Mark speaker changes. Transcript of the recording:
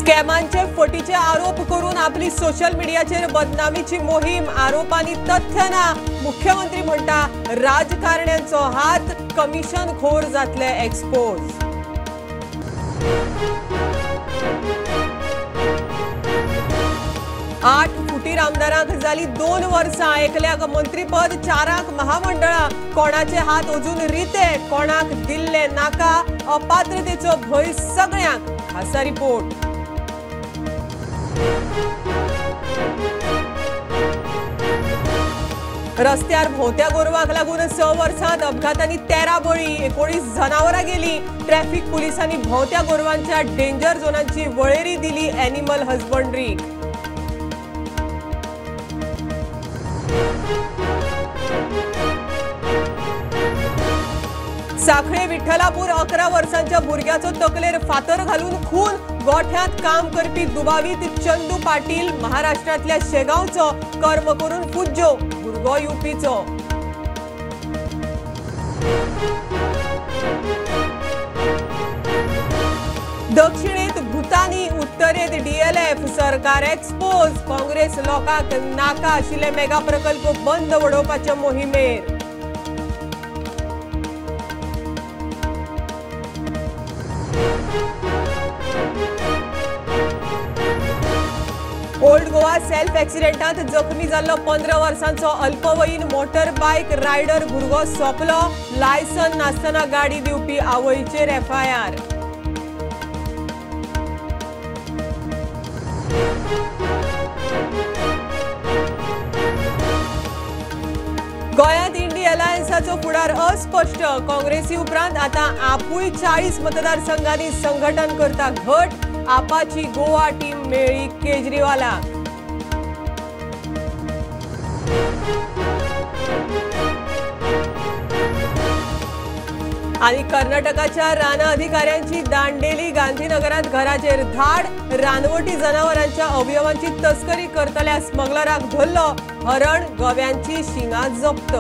Speaker 1: स्कॅमांचे फटीचे आरोप करून आपली सोशल मिडियाचेर बदनामीची मोहीम, आरोपांनी तथ्य ना। मुख्यमंत्री म्हणटा राजकारण्यांचो हात, कमिशन खोर जातले एक्सपोज। आठ फुटीर आमदारांक जाली 2 वर्सां, एकल्याक मंत्रीपद, 4 महामंडळां। कोणाचे हात अजून रिते, कोणाक दिल्ले नाका, अपात्रतेचो भंय सगळ्यांक। खासा रिपोर्ट। रस्त्यार भोंवत्या गोरवांक लागून 6 वर्सांत अपघातांनी 13 बळी, 19 जनावरां गेली। ट्रॅफिक पुलिसांनी भोंवत्या गोरवांच्या डेंजर झोनांची वळेरी दिली एनिमल हजबंड्रीक। साखळे विठ्ठलापूर 11 वर्सांच्या भुरग्याचो तकलेर फातर घालून खून, गोठ्यांत काम करपी दुबावीत चंदू पाटील महाराष्ट्रांतल्या शेगांवचो, कर्म करून फुज्जो, भुरगो युपीचो। दक्षिणेत भूतानी, उत्तरेत डीएलएफ, सरकार एक्सपोज। काँग्रेस लोकांक नाका आशिल्ले मेगा प्रकल्प बंद उडोवपाच्या मोहिमेर। ओल्ड गोवा सेल्फ एक्सिडेंटात जखमी जाल्लो 15 वर्सांचो अल्पवयीन मोटर बायक रायडर भुरगो सोंपलो। लायसन नासतना गाडी दिवपी आवयचेर एफआयआर। गोंयांत इंडी अलायन्साचो फुडार अस्पष्ट। काँग्रेसी उपरांत आतां आपूय 40 मतदारसंघांनी संघटन करता घट। आपाची गोवा टीम मेळ्ळी केजरीवालाक। आणि कर्नाटकाच्या रान अधिकाऱ्यांची दांडेली, गांधीनगरात घराचेर धाड, रानवटी जनावरांच्या अवयवांची तस्करी करतल्या स्मगलराक धरलो, हरण गव्यांची शिंगां जप्त।